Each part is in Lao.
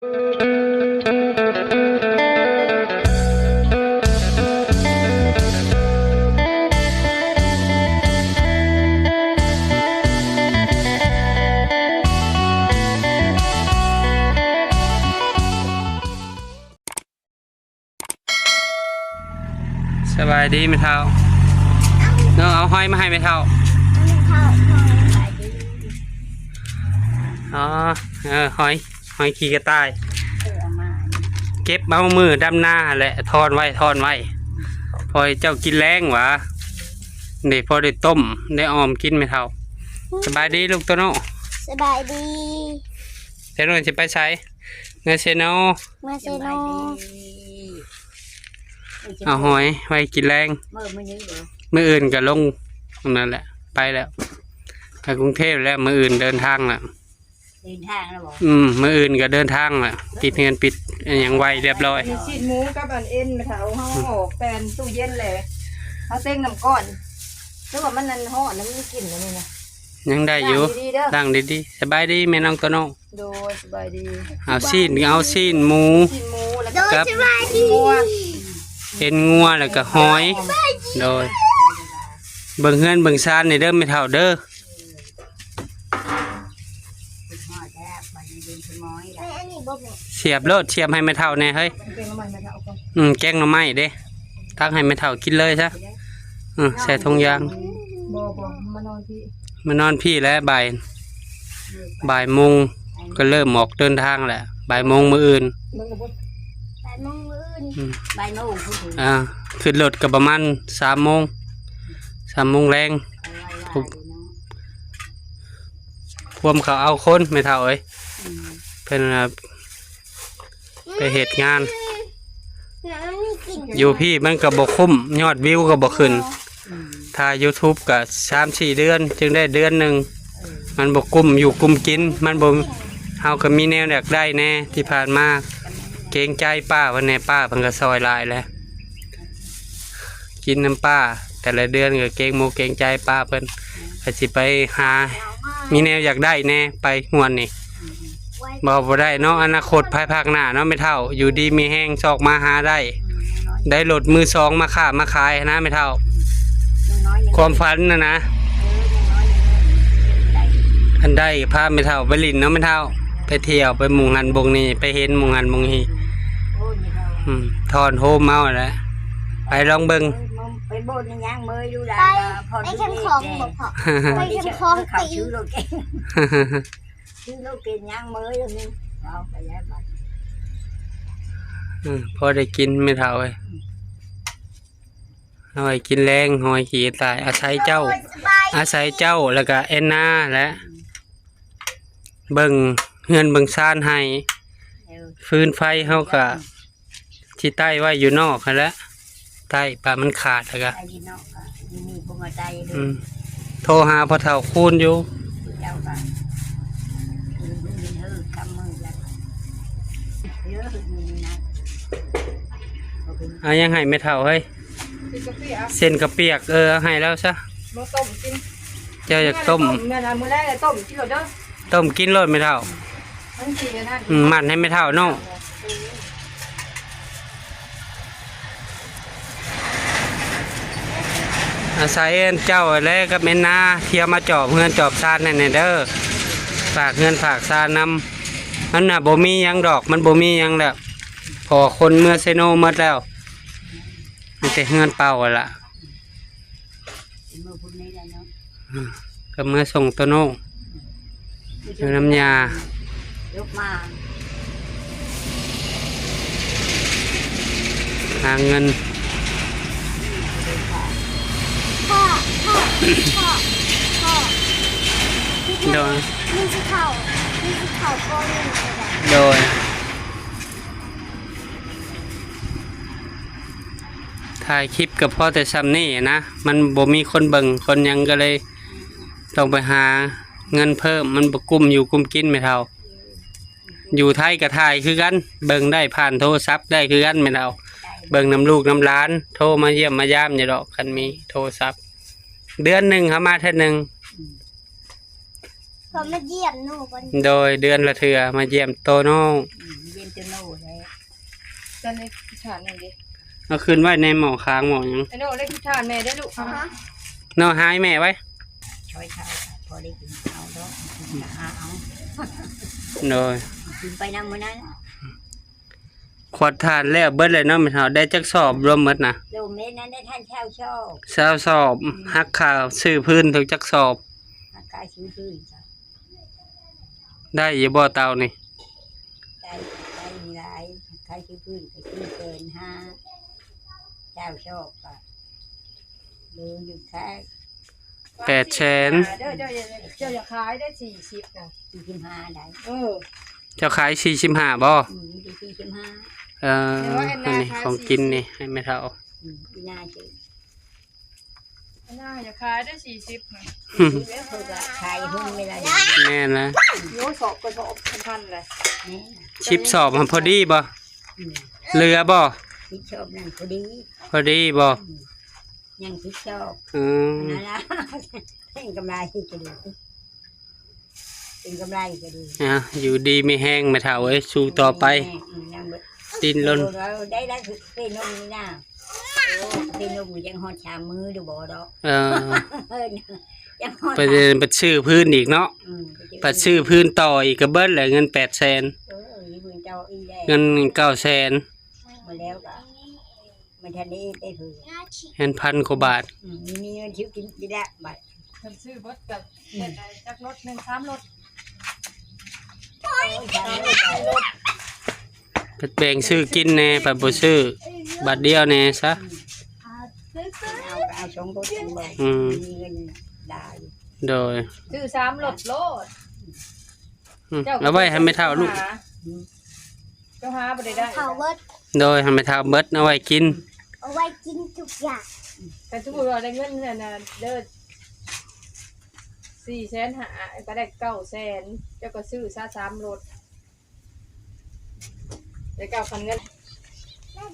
ສະບາຍດີແມ່ເຖົ້າ. ນ້ອງເອົາຫອຍມາໃຫ້ແມ່ເຖົ້າ. ອໍ ເອີ ຫອຍ ຫອຍຂີ້ກະຕ່າຍ. ເອີ ເອົາມາ ເກັບເອົາມື້ດຳນາຫັ້ນແຫຼະ ທອນໄວ້ ທອນໄວ້ ພໍໃຫ້ເຈົ້າກິນແລງຫວາ. ນີ້ພໍໄດ້ຕົ້ມ ໄດ້ອອມກິນແມ່ເຖົ້າ. ສະບາຍດີລູກໂຕໂນ. ສະບາຍດີ. ໂຕໂນຊິໄປໃສ? ເມືອເຊໂນ. ເມືອເຊໂນ. ສະບາຍດີ. ເອົາຫອຍໄວ້ກິນແລງ. ມື້ ມື້ນີ້ເດີ ມື້ອື່ນກໍລົງນັ້ນແຫຼະ ໄປແລ້ວ ໄປກຸງເທບແລ້ວ. ມື້ອື່ນເດີນທາງແລ້ວ. ເດີນທາງແລ້ວບໍ? ອືມ ມື້ອື່ນກໍເດີນທາງແລ້ວ ປິດເຮືອນປິດອີ່ຫຍັງໄວ້ຮຽບຮ້ອຍ. ມີຊີ້ນໝູກັບອັນເອັນ ແມ່ເຖົ້າເຮົາອອກແຕ່ຕູ້ເຢັນແຫຼະ ເຮົາເຕັງນ້ຳກ້ອນ ຄືວ່າມັນນັ້ນຮ້ອນນະ ມັນກິນອັນນີ້ນະ. ຍັງໄດ້ຢູ່ ລ້າງດີໆເດີ ລ້າງດີໆ. ສະບາຍດີແມ່ນ້ອງໂຕໂນ. ໂດຍ ສະບາຍດີ. ເອົາຊີ້ນ ເອົາຊີ້ນໝູ ຊີ້ນໝູ ແລ້ວກໍ ກັບ ສະບາຍດີ ເອັນງົວ ແລ້ວກໍຫອຍ. ໂດຍ ເບິ່ງເຮືອນເບິ່ງຊານນີ້ເດີແມ່ເຖົ້າເດີ. ສຽບໂລດ ສຽບໃຫ້ແມ່ເຖົ້າແດ່ເຮີ້ຍ. ອືມ ແກງໜໍ່ໄມ້ເດ້ ຕັກໃຫ້ແມ່ເຖົ້າກິນເລີຍຊະ. ເອີ ໃສ່ຖົງຢາງ. ບໍ່ ບໍ່ ມານອນພີ້ ມານອນພີ້ແຫຼະ. ບ່າຍ ບ່າຍໂມງກໍເລີ່ມອອກເດີນທາງແຫຼະ ບ່າຍໂມງມື້ອື່ນ. ບ່າຍໂມງມື້ອື່ນ. ອືມ ບ່າຍໂມງ. ອ່າ ຂຶ້ນລົດກໍປະມານສາມໂມງ ສາມໂມງແລງ. ພວມເຂົາເອົາຄົນແມ່ເຖົ້າເອີຍ. ອືມ ເພິ່ນວ່າໄປເຮັດງານ. ຢູ່ພີ້ມັນກໍບໍ່ຄຸ້ມ ຍອດວິວກໍບໍ່ຂຶ້ນ. ອືມ ຖ່າຍຢູທູບກໍສາມສີ່ເດືອນຈຶ່ງໄດ້ເດືອນໜຶ່ງ. ເອີ ມັນບໍ່ກຸ້ມຢູ່ກຸ້ມກິນ ມັນບໍ່ ເຮົາກໍມີແນວຢາກໄດ້ແດ່. ທີ່ຜ່ານມາເກງໃຈປ້າເພິ່ນແດ່ ປ້າເພິ່ນກໍຊ່ອຍຫຼາຍແລ້ວ. ກິນນຳປ້າ ແຕ່ລະເດືອນກໍເກງໝູກເກງໃຈປ້າເພິ່ນ ກໍຊິໄປຫາມີແນວຢາກໄດ້ແດ່ໄປງວດນີ້. ເວົ້າບໍ່ໄດ້ເນາະ ອະນາຄົດພາຍພາກໜ້າເນາະແມ່ເຖົ້າ ຢູ່ດີມີແຮງ ຊອກມາຫາໄດ້ ໄດ້ລົດມືສອງມາຄ້າມາຂາຍຫັ້ນນະແມ່ເຖົ້າ. ຄວາມຝັນຫັ້ນນະ ອັນໃດພາແມ່ເຖົ້າໄປຫຼິ້ນເນາະແມ່ເຖົ້າ ໄປທ່ຽວ ໄປໝ່ອງຫັ້ນໝ່ອງນີ້ ໄປເຫັນໝ່ອງຫັ້ນໝ່ອງນີ້. ອືມ ຖອນໂຮມເອົາແຫຼະ ໄປລອງເບິ່ງ. ໄປໂບດຍັງເມີຢູ່ລາວ ໄປແຄມຂອງບໍ່ພໍ ໄປແຄມຂອງຕີ ຊື້ລົດເກັງ ຊື້ລົດເກັງຍັງເມີຢູ່ນີ້. ເອົາໄປແລ້ວບັດ ອືມ ພໍໄດ້ກິນແມ່ເຖົ້າເອີຍ. ເອົາໄວ້ກິນແລງ ຫອຍຂີ້ຕາຍ ອາໄສເຈົ້າ ອາໄສເຈົ້າ ແລ້ວກະແອນນາແຫຼະ ເບິ່ງເຮືອນເບິ່ງຊານໃຫ້. ເອີ ຟືນໄຟເຮົາກະຊິໄຕ້ໄວ້ຢູ່ນອກຫັ້ນແຫຼະ ໄຕ້ປານມັນຂາດແລ້ວກະ ໄດ້ຢູ່ນອກກະຢູ່ນີ້ບໍ່ມາໄດ້ເລີຍ. ອືມ ໂທຫາພໍ່ເຖົ້າຄູນຢູ່ ເຈົ້າກະ ເອົາຫຍັງໃຫ້ແມ່ເຖົ້າເຮີ້ຍ? ເສັ້ນກະປຽກ ເສັ້ນກະປຽກ ເອີ ເອົາໃຫ້ລາວຊະ ມາຕົ້ມກິນ. ເຈົ້າຢາກຕົ້ມ ຕົ້ມ ແມ່ນ ມື້ແລກຕົ້ມກິນໂລດເດີ ຕົ້ມກິນໂລດແມ່ເຖົ້າ. ມັນຊິອັນນັ້ນ ອືມ ມັດໃຫ້ແມ່ເຖົ້າເນາະ. ອາໄສອັນເຈົ້າແຫຼະກັບແມ່ນາ ທ່ຽວມາຈອບເຮືອນຈອບຊານໃຫ້ແດ່ເດີ ຝາກເຮືອນຝາກຊານນຳ. ມັນນະບໍ່ມີຫຍັງດອກ ມັນບໍ່ມີຫຍັງແລ້ວ ເພາະວ່າຄົນເມືອເຊໂນໝົດແລ້ວ ມີແຕ່ເຮືອນເປົ່າຫັ້ນລະ. ເອີ ກໍເມືອສົ່ງໂຕໂນ້ ຢູ່ນຳຍ່າ ຫາເງິນ. ໂດຍ ໂດຍ. ຖ່າຍຄລິບກໍພໍແຕ່ຊ່ຳນີ້ນະ ມັນບໍ່ມີຄົນເບິ່ງຄົນຫຍັງ ກໍເລີຍຕ້ອງໄປຫາເງິນເພີ່ມ ມັນບໍ່ກຸ້ມຢູ່ກຸ້ມກິນແມ່ເຖົ້າ. ຢູ່ໄທກໍຖ່າຍຄືກັນ ເບິ່ງໄດ້ຜ່ານໂທລະສັບໄດ້ຄືກັນແມ່ເຖົ້າ ເບິ່ງນຳລູກນຳຫຼານ ໂທມາຢ້ຽມມາຢາມຢູ່ດອກ ຄັນມີໂທລະສັບ. ເດືອນໜຶ່ງເຮົາມາເທື່ອໜຶ່ງ ເຂົາມາຢ້ຽມໜູບໍ່? ໂດຍ ເດືອນລະເທື່ອມາຢ້ຽມໂຕນ້ອງ. ຈະໂນແລ້ວ ຈະໄດ້ທິດຖານຫຍັງເດ? ເອົາຂຶ້ນໄວ້ໃນໝໍ້ຄາງໝໍ້ຫຍັງ. ໄອ້ໂນໄດ້ທິດຖານແມ່ເດີລູກ. ເອົາຫາ ເນາະ ຫາໃຫ້ແມ່ໄວ້ ຊ່ອຍເຂົາ ພໍໄດ້ກິນເອົາດອກ ກິນກະຫາເອົາ. ໂດຍ ກິນໄປນຳມື້ນັ້ນ. ຂວດຖ່ານແລ້ວເບິດແລ້ວເນາະແມ່ເຖົ້າ. ໄດ້ຈັກສອບລວມເບິດນະ? ລວມເບິດນັ້ນໄດ້ທັນຊາວສອບ. ຊາວສອບ. ອືມ ຫັກຄ່າຊື້ພື້ນເຖິງຈັກສອບ? ຫັກຄ່າຊື້ພື້ນ ໄດ້ຢູ່ບໍ່ເຕົານີ້? ໄດ້ ໄດ້ຫຼາຍ ຂາຍຄືພື້ນກໍສີ່ແສນຫ້າ ຊາວສອບກໍເຫຼືອຢູ່ແຄ່ແປດແສນ. ເດີ ເຈົ້າຢ່າ ເຈົ້າຢ່າຂາຍໄດ້ສີ່ສິບນະ ສີ່ສິບຫ້າໄດ້. ເອີ ເຈົ້າຂາຍສີ່ສິບຫ້າບໍ່? ອືມ ມີແຕ່ສີ່ສິບຫ້າ. ເອີ ແຕ່ວ່າແອນນາ ອັນນີ້ຂາຍຂອງກິນນີ້ ສີ່ສິບ ໃຫ້ແມ່ເຖົ້າ. ອືມ ອີນາຊື້ ອັນນັ້ນຢາກຂາຍໄດ້ສີ່ສິບນະ ແລ້ວເພິ່ນກໍຂາຍຮຸ່ນໄດ້ຫຼາຍ. ແມ່ນລະ ໂຍ ສອບກໍສອບພັນໆ ແຫຼະ. ແມ່ນ ສິບສອບຫັ້ນພໍດີບໍ່? ອືມ ເຫຼືອບໍ່? ສິບສອບນັ້ນພໍດີ. ພໍດີບໍ່? ອືມ ຍັງສິບສອບ. ອືມ ນັ້ນລະ ເປັນກຳໄລກໍດີ ເປັນກຳໄລກໍດີ. ອ່າ ຢູ່ດີມີແຮງແມ່ເຖົ້າເອີຍ ສູ້ຕໍ່ໄປ. ອືມ ຍັງບໍ່ ດີ້ນລົນ ໄດ້ ໄດ້ເປນົມນີ້ນະ. ໂອ້ ເປນົມຍັງຮອດສາມມື້ຢູ່ບໍ່ດອກ. ເອີ ຍັງຮອດ ໄປ ໄປຊື້ພື້ນອີກເນາະ. ອືມ ໄປຊື້ພື້ນຕໍ່ອີກກໍເບິດແຫຼະເງິນແປດແສນ. ເອີ ຊື້ພື້ນຕໍ່ອີກແລ້ວ ເງິນເກົ້າແສນ ໝົດແລ້ວກໍ ມັນທັນໄດ້ເຮັດໄດ້ເພິ່ນ ເຫັນພັນກວ່າບາດ. ອືມ ມີເງິນຊື້ກິນອີກແລ້ວບາດ ຄັນຊື້ເບິດກໍ ອືມ ເຮັດໄດ້ຈັກລົດໜຶ່ງ ສາມລົດ. ໂອ້ຍ ສາມລົດ ໄປແບ່ງຊື້ກິນແດ່ ໄປບໍ່ຊື້ບາດດຽວແດ່ຊະ. ອືມ ເອົາ ເອົາສອງລົດ ອືມ ມີເງິນຫຼາຍ. ໂດຍ ຊື້ສາມລົດໂລດ. ອືມ ເອົາໄວ້ໃຫ້ແມ່ເຖົ້າລູກ ຫາ ອືມ ເຈົ້າຫາບໍ່ໄດ້ ໄດ້ ເຖົ້າເບິດ. ໂດຍ ໃຫ້ແມ່ເຖົ້າເບິດ ເອົາໄວ້ກິນ ເອົາໄວ້ກິນທຸກຢ່າງ. ຄັນສົມມຸດວ່າໄດ້ເງິນອັນນັ້ນເດີ ສີ່ແສນຫ້າ ກໍໄດ້ເກົ້າແສນ ເຈົ້າກໍຊື້ຊະສາມລົດ ໄດ້ເກົ້າພັນເງິນ.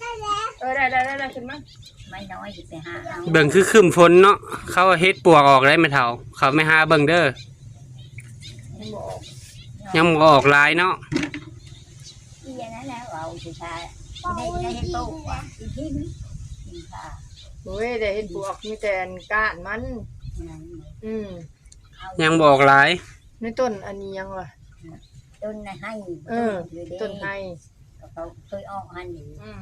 ໄດ້ແລ້ວ ເອີ ໄດ້ ໄດ້ ໄດ້ ຂຶ້ນມາ. ໄມ້ນ້ອຍຊິໄປຫາເອົາ ເບິ່ງຄືຄຶ້ມຝົນເນາະ. ເຂົາເຮັດປວກອອກໄດ້ແມ່ເຖົ້າ ເຂົາໄປຫາເບິ່ງເດີ. ຍັງບໍ່ອອກ ຍັງບໍ່ອອກຫຼາຍເນາະ. ອີອັນນັ້ນແຫຼະເວົ້າຊິຊາ ໄດ້ ໄດ້ເຮັດໂຕກວ່າ ອີພິມ ອີພາ. ໂອ້ຍ ໄດ້ເຫັນປວກ ມີແຕ່ອັນກ້ານມັນ. ອືມ ຍັງບໍ່ອອກຫຼາຍ. ໃນຕົ້ນອັນນີ້ຫຍັງວະ? ຕົ້ນໄຮ. ເອີ ຕົ້ນໄຮ ເຂົາເຄີຍອອກຫັ້ນ. ອືມ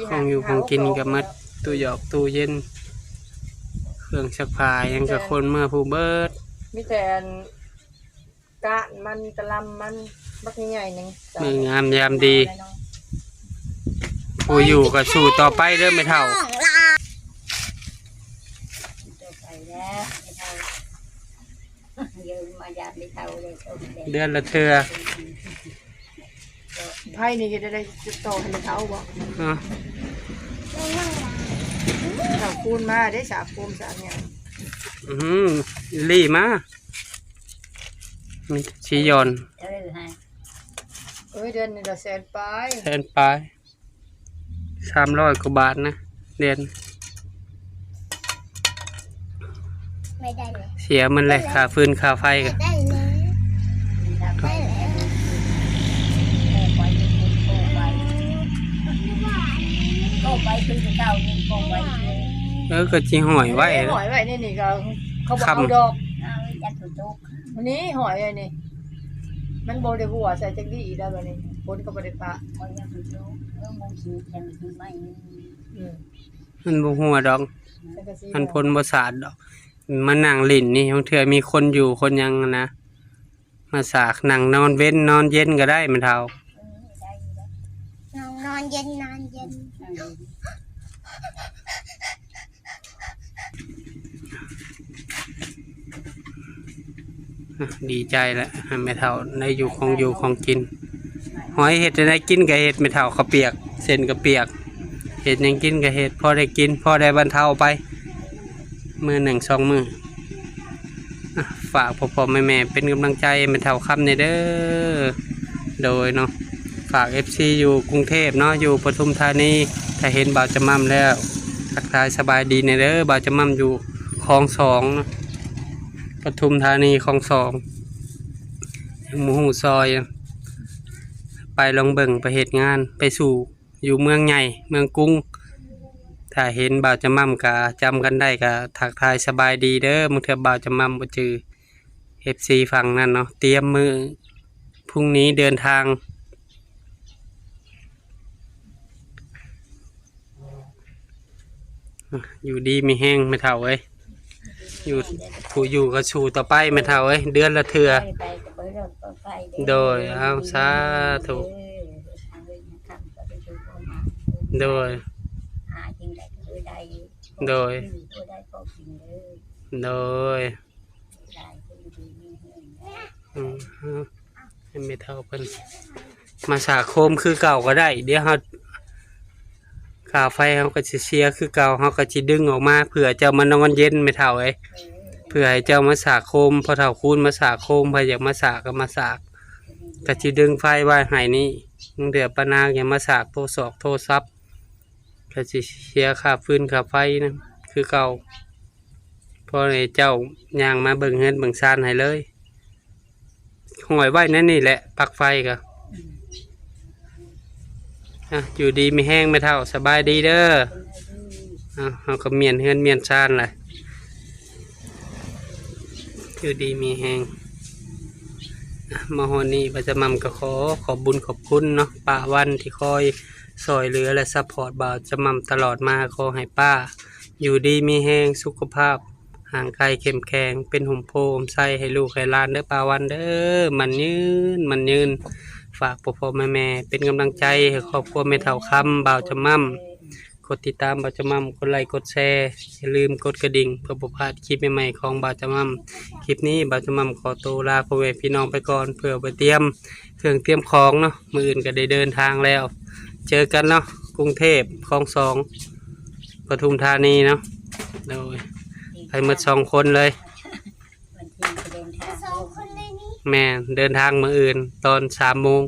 ຂອງຢູ່ຂອງກິນກໍໝົດ ຕູ້ຢອກຕູ້ເຢັນ ເຄື່ອງຊັກຜ້າຫຍັງກໍຄົນເມືອຜູ້ເບິດ. ມີແຕ່ອັນ ກ້ານມັນ ກະລຳມັນ ບັກໃຫຍ່ໆ ໜຶ່ງ ມື້ງາມຍາມດີ. ຜູ້ຢູ່ກໍສູ້ຕໍ່ໄປເດີແມ່ເຖົ້າ. ຕໍ່ໄປແລ້ວແມ່ເຖົ້າ ເດີນມາຢາມແມ່ເຖົ້າເລີຍ ເດືອນລະເທື່ອ. ໄຜນີ້ເຮັດໄດ້ຕິດຕໍ່ໃຫ້ແມ່ເຖົ້າບໍ່? ຮະ? ເຖົ້າຄູນມາເດ້ ສາບໂຄມສາບຫຍັງ. ອື ລີ້ມາ ມີແຕ່ຊີ້ຢອນ. ເອີ ໃຫ້ ໂອ້ຍ ເດືອນໜຶ່ງລະແສນປາຍ ແສນປາຍ ສາມຮ້ອຍກວ່າບາດນະເດືອນ. ໄດ້ເລີຍ ເສຍໝົດເລີຍ ຄ່າຟືນຄ່າໄຟກໍ ໄດ້ເລີຍ ໄດ້ເລີຍ. ໂຕໄປຄືເກົ່ານີ້ ໂຕໄປ ເອີ ກໍຊິຫ້ອຍໄວ້ ຫ້ອຍໄວ້ໃນນີ້ກໍ ເຂົາບໍ່ເອົາດອກ. ເອົາ ຢ້ານຝົນຕົກ ນີ້ຫ້ອຍໄວ້ນີ້ ມັນບໍ່ໄດ້ຮົ່ວໃສ່ຈັກດີ້ອີກແລ້ວບັດນີ້ ຝົນກໍບໍ່ໄດ້ປະ. ຂ້ອຍຍັງໄປຢູ່ ເອີ ມຸງສີ ຍັງໄປຢູ່ໃໝ່. ອືມ ມັນບໍ່ຮົ່ວດອກ ສັງກະສີ ມັນຝົນບໍ່ສາດດອກ. ມານັ່ງຫຼິ້ນນີ້ ບາງເທື່ອມີຄົນຢູ່ຄົນຫຍັງນະ ມາສາກ ນັ່ງນອນເວັນນອນເຢັນກໍໄດ້ແມ່ເຖົ້າ. ເອີ ໄດ້ຢູ່ແລ້ວ ນັ່ງນອນເຢັນນອນເຢັນ. ອືມ ອະ ດີໃຈແລ້ວ ໃຫ້ແມ່ເຖົ້າໄດ້ຢູ່ ຂອງຢູ່ຂອງກິນ. ຫອຍເຮັດແນວໃດກິນກໍເຮັດ ແມ່ເຖົ້າ ເຂົ້າປຽກ ເສັ້ນກໍປຽກ ເຮັດຫຍັງກິນກໍເຮັດ ພໍໄດ້ກິນ ພໍໄດ້ບັນເທົາໄປ ມື້ໜຶ່ງສອງມື້. ອ່ະ ຝາກພໍ່ໆແມ່ໆເປັນກຳລັງໃຈໃຫ້ແມ່ເຖົ້າຄຳແດ່ເດີ. ໂດຍເນາະ ຝາກເອັຟຊີຢູ່ກຸງເທບເນາະ ຢູ່ປະທຸມທານີ ຖ້າເຫັນບ່າວຈະໝ່ຳແລ້ວ ທັກທາຍສະບາຍດີແດ່ເດີ. ບ່າວຈະໝ່ຳຢູ່ຄອງສອງເນາະ ປະທຸມທານີ ຄອງສອງ ໝູ່ຮູ້ຊອຍ. ໄປລອງເບິ່ງ ໄປເຮັດງານ ໄປສູ່ຢູ່ເມືອງໃຫຍ່ ເມືອງກຸງ. ຖ້າເຫັນບ່າວຈຳມ່ຳກະຈຳກັນໄດ້ ກະທັກທາຍສະບາຍດີເດີ. ບາງເທື່ອບ່າວຈຳມ່ຳບໍ່ຈື່ ເອັຟຊີຝັ່ງນັ້ນເນາະ. ຕຽມມື້ ພລຸ່ງນີ້ເດີນທາງ. ຢູ່ດີມີແຮງແມ່ເຖົ້າເອີຍ. ຢູ່ ຜູ້ຢູ່ກໍສູ້ຕໍ່ໄປແມ່ເຖົ້າເອີຍ. ເດືອນລະເທື່ອ. ໂດຍ ເອົາ ສາທຸ. ໂດຍ ໂດຍ ໂດຍ. ອືມ ໃຫ້ແມ່ເຖົ້າເພິ່ນມາສາໂຄມຄືເກົ່າກໍໄດ້. ດຽວເຮົາ ຄ່າໄຟເຮົາກໍຊິເສຍຄືເກົ່າ, ເຮົາກໍຊິດຶງອອກມາເພື່ອເຈົ້າມານອນເຢັນແມ່ເຖົ້າເອີຍ, ເພື່ອໃຫ້ເຈົ້າມາສາກໂຄມ. ພໍ່ເຖົ້າຄູນມາສາກໂຄມ, ໃຜຢາກມາສາກກໍມາສາກ, ກໍຊິດຶງໄຟໄວ້ໃຫ້ນີ້. ເດືອປານາງຢາກມາສາກໂທສອກໂທສັບ, ກໍຊິເສຍຄ່າຟືນຄ່າໄຟນຳຄືເກົ່າ. ພໍໃຫ້ເຈົ້າຍ່າງມາເບິ່ງເຮືອນເບິ່ງຊານໃຫ້ເລີຍ. ຫ້ອຍໄວ້ໃນນີ້ແຫຼະ ປລັກໄຟກໍ. ອ່ະ ຢູ່ດີມີແຮງແມ່ເຖົ້າ, ສະບາຍດີເດີ. ອ່ະ ເຮົາກໍມ້ຽນເຮືອນມ້ຽນຊານແຫຼະ, ຢູ່ດີມີແຮງ. ອ່ະ ມາຮອດນີ້ ບ່າວຈຳມ່ຳກໍຂໍຂອບບຸນຂອບຄຸນເນາະ ປ້າວັນທີ່ຄອຍຊ່ອຍເຫຼືອ ແລະ ຊັບພອດບ່າວຈຳມ່ຳຕະຫຼອດມາ. ຂໍໃຫ້ປ້າຢູ່ດີມີແຮງ, ສຸຂະພາບ ຮ່າງກາຍເຂັ້ມແຂງ, ເປັນຮົ່ມໂພຮົ່ມໄຊໃຫ້ລູກໃຫ້ຫຼານເດີ ປ້າວັນເດີ. ໝັ້ນຍືນ ໝັ້ນຍືນ. ຝາກພໍ່ໆແມ່ໆເປັນກຳລັງໃຈໃຫ້ຄອບຄົວແມ່ເຖົ້າຄຳ, ບ່າວຈຳມ່ຳ. ກົດຕິດຕາມບ່າວຈຳມ່ຳ, ກົດໄລກົດແຊ, ຢ່າລືມກົດກະດິ່ງ ເພື່ອບໍ່ພາດຄລິບໃໝ່ໆຂອງບ່າວຈຳມ່ຳ. ຄລິບນີ້ບ່າວຈຳມ່ຳຂໍໂຕລາພໍ່ແມ່ພີ່ນ້ອງໄປກ່ອນ ເພື່ອໄປຕຽມເຄື່ອງຕຽມຂອງເນາະ, ມື້ອື່ນກໍໄດ້ເດີນທາງແລ້ວ. ເຈີກັນເນາະ ກຸງເທບ ຄອງສອງ ປະທຸມທານີເນາະ. ໂດຍ ໄປໝົດສອງຄົນເລີຍ. ແມ່ນ ເດີນທາງມື້ອື່ນຕອນສາມໂມງ.